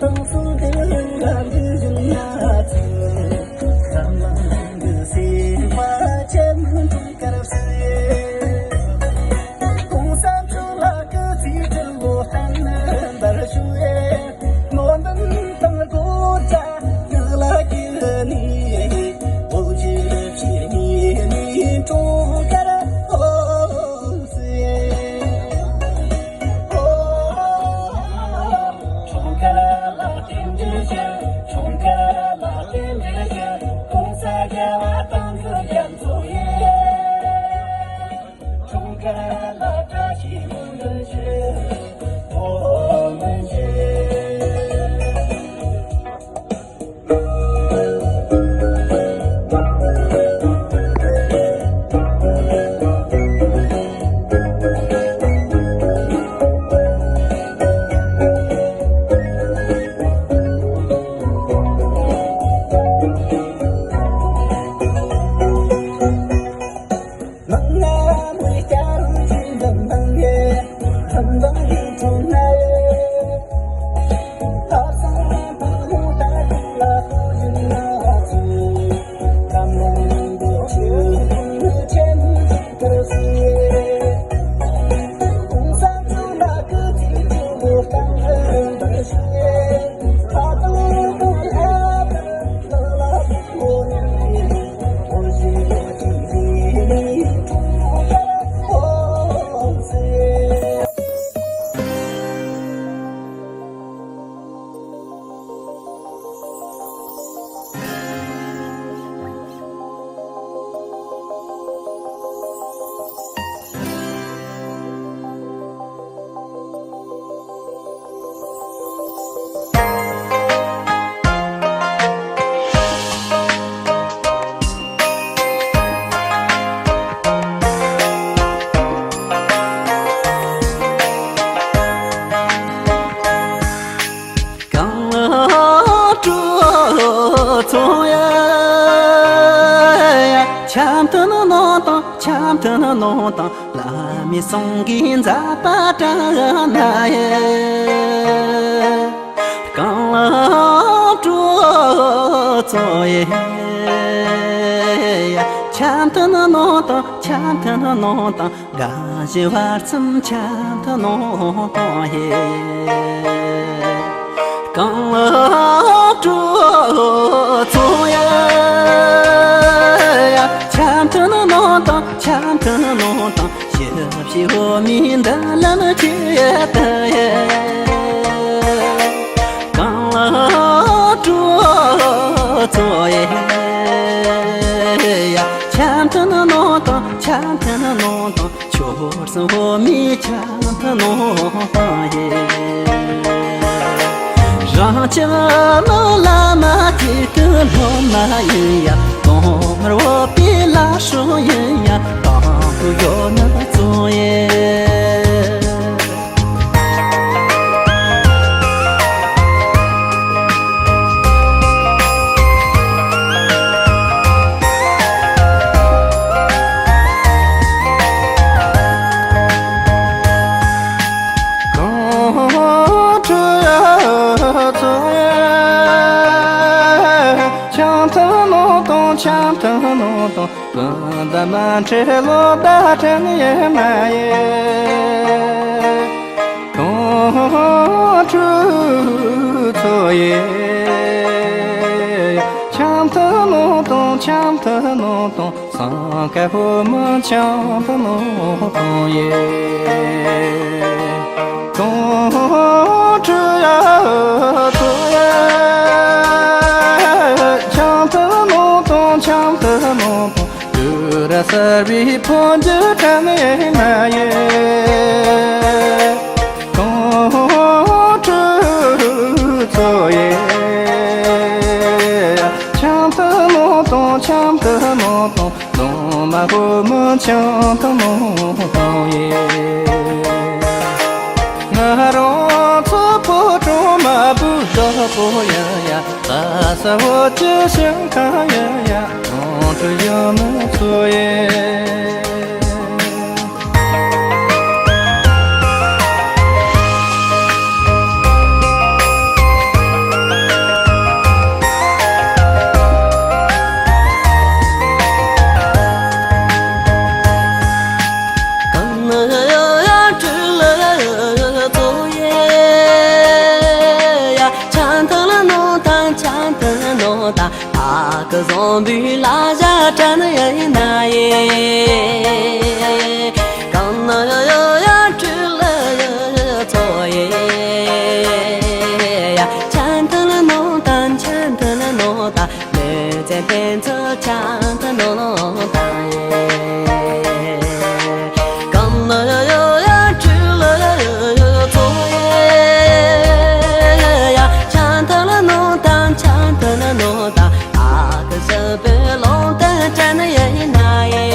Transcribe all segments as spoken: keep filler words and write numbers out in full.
ཏང་སྲོལ་འདི་ལ་འདི་བཞིན་ན་ཚུལ། འཛམ་གླིང་གི་སེམས་པ་ཆེན་པོའི་དཀར་སེ། གོང་ས་མཆོག་ལ་སྐུ་ཚེ་ཁྲི་ལོ་བརྟན་པར་ཞུ། སྨོན་འདུན་དང་གོ་ཆ་ཡིད་ལ་བསྐྱེད་ནས། བོད་ཀྱི་ཕྱི་ཉིན་ནས་འཁྲུངས་སྐར་ཨོ་སེ། འཁྲུངས་སྐར་ལ་རྟེན་འབྲེལ་ཞུ། འཁྲུངས་སྐར་ལ་རྟེན་འབྲེལ་ཞུ། གོང་ས་རྒྱལ་བ་དང་སྲིད་རྒྱལ་མཚོ་ཡི། འཁྲུངས་སྐར་ལ་བཀྲ་ཤིས་སྨོན་འདུན་ཞུ། ཨོ་སྨོན་ཞུ། གངས་ལ་སྤྲོ་ཚོགས་ཡ། འཆམ་མཐུན་གནང་དང་འཆམ་མཐུན་གནང་དང་། བླ་མའི་གསུང་གིས་མཛད་པ་དྲན་ན་ཡི། གངས་ལ་སྤྲོ་ཚོགས་ཡི། འཆམ་མཐུན་གནང་དང་འཆམ་མཐུན་གནང་དང་། དགའ་བཞིན་བར་མཚམས་འཆམ་མཐུན་གནང་དང་ཡི། གངས་ལ་སྤྲོ་ཚོགས་ཡ། འཆམ་མཐུན་གནང་དང་འཆམ་མཐུན་གནང་དང་། ཞི་བདེ་འོ་མའི་མདུན་ལམ་ཆེད་དུ་ཡི། གངས་ལ་སྤྲོ་ཚོགས་ཡི། འཆམ་མཐུན་གནང་དང་འཆམ་མཐུན་གནང་དང་། ཆོས་སྲུང་འོ་མའི་འཆམ་མཐུན་གནང་དང་ཡི། རང་ཅག་ནི་བླ་མ་གཅིག་ཏུ་སློབ་མ་ཡིན་ཡ། དོན་མར་འོས་པའི་བླ་སྲོག་ཡིན་ཡ། དང་དུ་ཡོད་ན་བཙུན་ཡི། གངས་ཁྲོད་ཚོགས་ཡ། འཆམ་མཐུན་གནང་དང་འཆམ་མཐུན་གནང་དང་། སྤུན་ཟླ་མ་འཕྲད་ལོ་ཟླ་འཕྲད་ཡིན་མ་ཡིན། གངས་ཁྲོད་ཚོགས་ཡི། འཆམ་མཐུན་གནང་དང་འཆམ་མཐུན་གནང་དང་། སེང་གེ་ཕོ་མོ་འཆམ་མཐུན་གནང་དང་ཡི། གངས་ཁྲོད་ཚོགས་ཡ། འཆམ་མཐུན་གནང་དང་འཆམ་མཐུན་གནང་དང་། དུས་རབས་གསར་པའི་འཕོ་འགྱུར་དྲན་ཡིན་མ་ཡིན། གངས་ཁྲོད་ཚོགས་ཡི། འཆམ་མཐུན་གནང་དང་འཆམ་མཐུན་གནང་དང་། གདོང་མ་ཕོ་མོ་འཆམ་མཐུན་གནང་དང་ཡི། ང་རང་ཚོ་ཕོ་བྲང་མ་བུ་བདག་པོ་ཡིན་ཡ། ལྷ་ས་བོད་ཀྱི་ཞིང་ཁམས་ཡིན་ཡ། གངས་ཁྲོད་ཡུལ་མི་ཚོ་ཡི། བཟང་པོའི་ལ་བཞག་དྲན་ཡིན་ན་ཡེ། གང་ན་ཡོད་ཡོད་ཡ་འཁྲུལ་ཡོད་ཡོད་ཚོ་ཡེ། ཡ་ཆ་མཐུན་ལ་ནོ་དང་ཆ་མཐུན་ལ་ནོ་དང་། མི་ཚེ་ཕན་ཚུན་ཆ་མཐུན་ནོ་དང་། གང་ན་ཡོད་ཡོད་ཡ་འཁྲུལ་ཡོད་ཡོད་ཚོ་ཡེ། ཡ་ཆ་མཐུན་ལ་ནོ་དང་ཆ་མཐུན་ལ་ནོ་དང་། ཨ་ཁུ་སི་པའི་ལུང་བསྟན་དྲན་ཡིན་ན་ཡེ།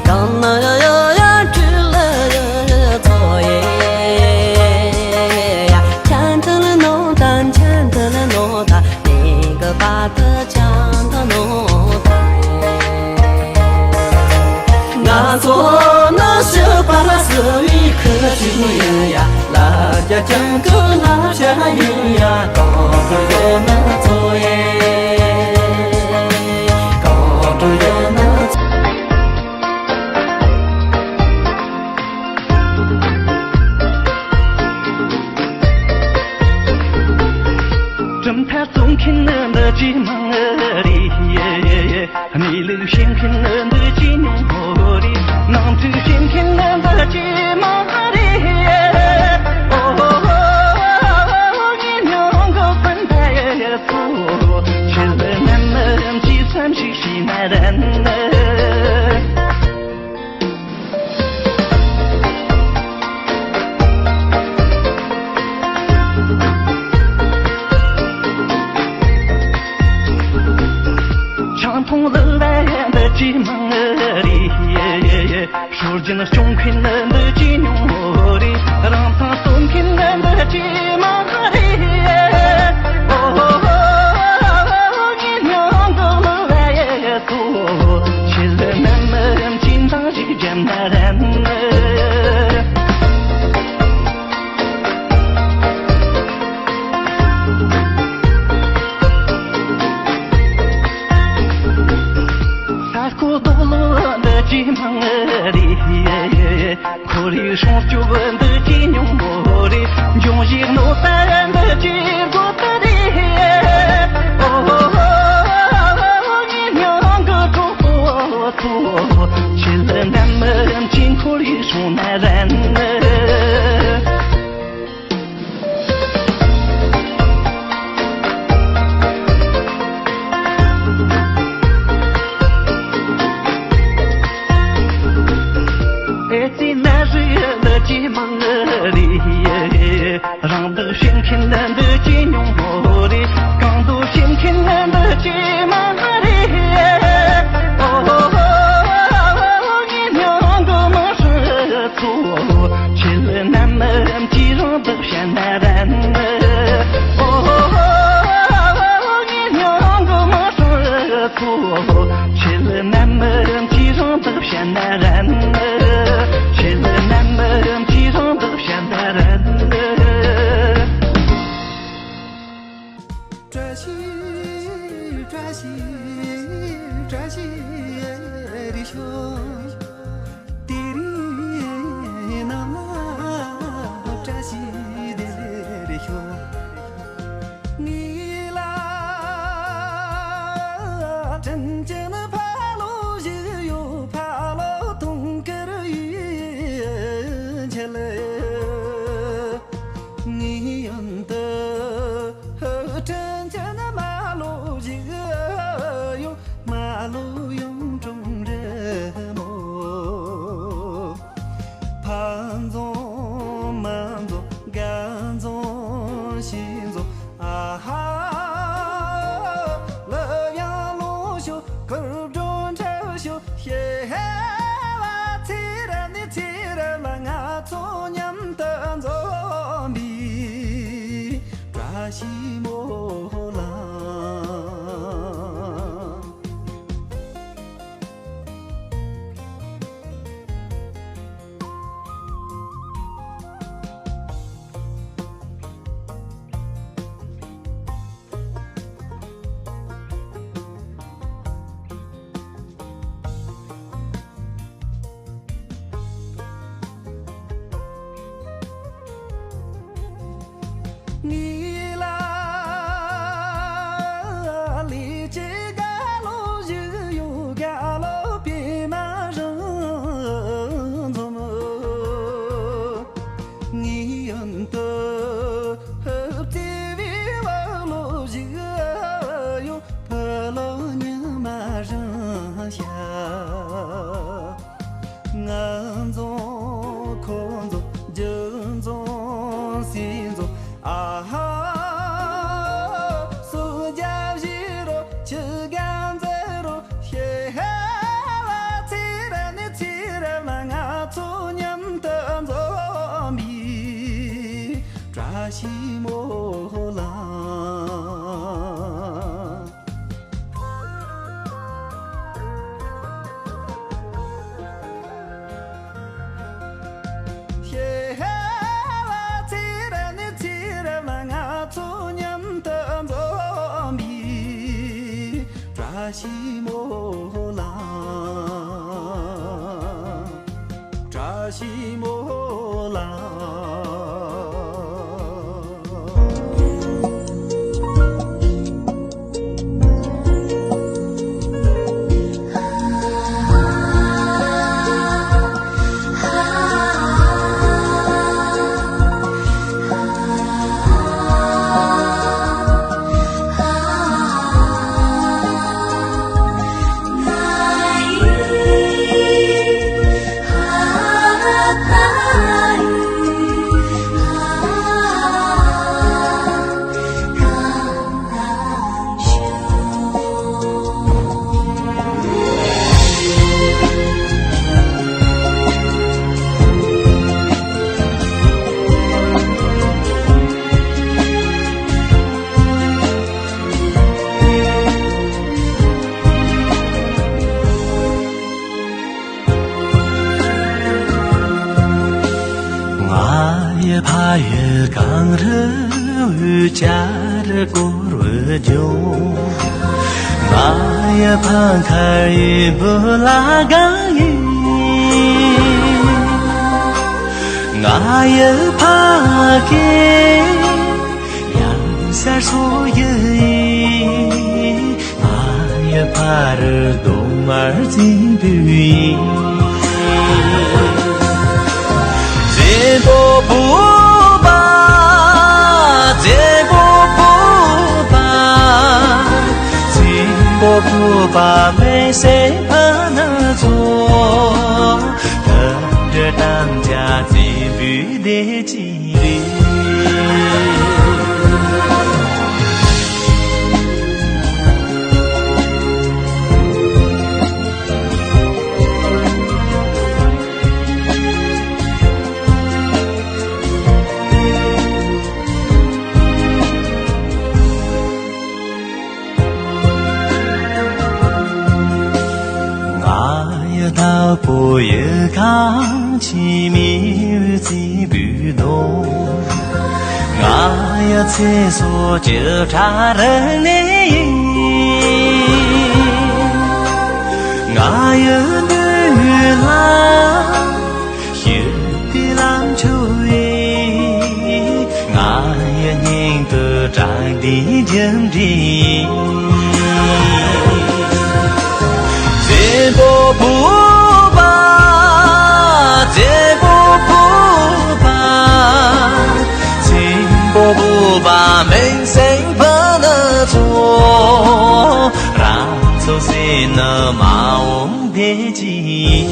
གང་ན་ཡོད་ཡོད་ཡ་འཁྲུལ་ཡོད་ཡོད་ཚོ་ཡེ། ཡ་ཆ་མཐུན་ལ་ནོ་དང་ཆ་མཐུན་ལ་ནོ་དང་། གནས་གི་བར་དུ་ཆ་མཐུན་ནོ་དང་། ང་ཚོ་ནི་ཤི་བར་སྲིད་པའི་ཁུ་བྱུག་ཡིན་ཡ། ལ་རྒྱ་ཅན་གི་ལ་ཤ་ཡིན་ཡ། གང་དུ་ཡོད་ན་ཚོ་ཡེ། གང་དུ་ཡོད་ན་ཚོ། གྲུབ་མཐའ་རྩོམ་མཁན་ནི་འདི་ཇེ་མང་རེད། གནས་ལུགས་བཤད་མཁན་ནི་འདི་ཇེ་ཉུང་རེད། ནང་འཁྲུག་བཤད་མཁན་ནི་འདི་ཇེ་མང་རེད། ཨོ། ངའི་མྱིང་གི་སྤུན་ཟླ་ཚོ། ཁྱེད་རྣམས་ཀྱིས་བསམ་གཞིག་བྱས་ན་རན། ཆང་འཐུང་ལུག་ལ་འདི་ཇེ་མང་རེད། སྲོལ་རྒྱུན་སྐྱོང་མཁན་འདི་ཇེ་ཉུང་རེད། རིན་ཐང་སྟོན་མཁན་འདི་ཇེ་མང་རེད། ཨོ། ངའི་མྱིང་གི་ལུག་ལ་ཡེ་ཚོ། ཁྱེད་རྣམས་ཀྱིས་འདང་ཞིག་བརྒྱབ་ན་རན། ས་རྐོ་རྡོ་ལོ་འདི་ཇེ་མང་རེད། ཁོར་ཡུག་སྲུང་སྐྱོབ་འདི་ཇེ་ཉུང་རེད། འབྱུང་བཞིའི་གནོད་པ་འདི་ཇེ་རྒོད་རེད། ཨོ། ངའི་མྱིང་གི་གྲོགས་པོ་ཚོ། ཁྱེད་རྣམས་ཀྱིས་ཁོར་ཡུག་སྲུང་ན་རན། ཨེ་ཙི་ནད་རིགས་འདི་ཇེ་མང་རེད། རང་སྡུག་བྱེད་མཁན་འདི་ཇེ་ཉུང་རེད། གང་འདོད་བྱེད་མཁན་འདི་ཇེ་མང་རེད། ཨོ། ངའི་མྱིང་གི་མི་ཧྲི་ཚོ། ཁྱེད་རྣམས་ཀྱིས་རང་སྡུག་བཤད་ན་རན། ཨོ། ངའི་མྱིང་གི་མི་ཧྲི་ཚོ། ཁྱེད་རྣམས་ཀྱིས་རང་སྡུག་བཤད་ན་རན། ཁྱེད་རྣམས་ཀྱིས་རང་སྡུག་བཤད་ན་རན། བཀྲ་ཤིས་བཀྲ་ཤིས་བཀྲ་ཤིས་བདེ་ལེགས། དེ་རིང་ནམ་ལ་བཀྲ་ཤིས་བདེ་ལེགས་ཤོག་ངའི་ལ་དྲིན་ཅན་ཕ་ལོ་ཞིག་ཡོད། ཕ་ལོ་དུང་དཀར་ཡིན་ཆེད། ངའི་ཡུན་དུ་དྲིན་ཅན་མ་ལོ་ཞིག་ཡོད། མ་ལོ་གཡུང་དྲུང་རི་མོ། ཕ་འཛོམས་མ་འཛོམས་དགའ་འཛོམས་ཞེས་འཛོམས། ཨ་ཧ། ལབ་ཡང་ལོངས་ཤོག་ཁུར་སྒྲོན་འཁྲབ་ཤོག་ཤེས་བ་ཚེ་རབས་ནས་ཚེ་རབས་ལ་ང་ཚོ་མཉམ་དུ་འཛོམས་པའི་བཀྲ་ཤིས་སྨོན་ལམ། ངའི་ལ། ང་ཡི་ཕ་ཡུལ་གངས་རི་འོད་ཆར་བསྐོར་བའི་ལྗོངས། ང་ཡི་ཕ་མཁར་ཡུལ་བུ་ལ་དགའ་ཡིན། ང་ཡི་ཕ་སྐད་ཡང་ཤར་སོ་ཡི། ང་ཡི་ཕ་རི་གདོང་དམར་བཙན་པོའི་ཡིན། བཙན་པོ་བོད་པ། བཙན་པོ་བོད་པ། བཙན་པོ་བོད་པ་མིང་སྲིང་ཕུ་ནུ་ཚོ། མཐུན་སྒྲིལ་དམ་བཅའ་བཙན་པོའི་བདེ་སྐྱིད། ང་ཡི་བདག་པོ་ཡི་ཁང་ཆེན་མི་བུ་རྩིས་འབུལ་དོ། ང་ཡི་ཚེ་སྲོག་ཅི་ཕྲ་རིང་ནས་ཡིན། ང་ཡི་དུས་ལ་ཞི་བདེའི་ལམ་འཁྱོལ་བའི། ང་ཡི་སྙིང་དུ་དྲང་བདེན་རྒྱུ་འབྲས། བཙན་པོ་བོད་པ། བཙན་པོ་བོད་པ། བཙན་པོ་བོད་པ་མིང་སྲིང་ཕུ་ནུ་ཚོ། རང་ཚོ་སྲིད་ནི་མ་འོངས་བདེ་སྐྱིད།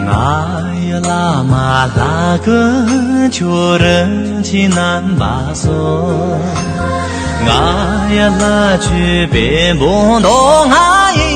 ང་ཡི་བླ་མ་ལྷ་སྐུ་ཆོས་རིན་ཆེན་རྣམ་པ་སོགས། ང་ཡི་ལྷ་ཆོས་བེམ་པོ་མདོ་སྔགས་ཡིན།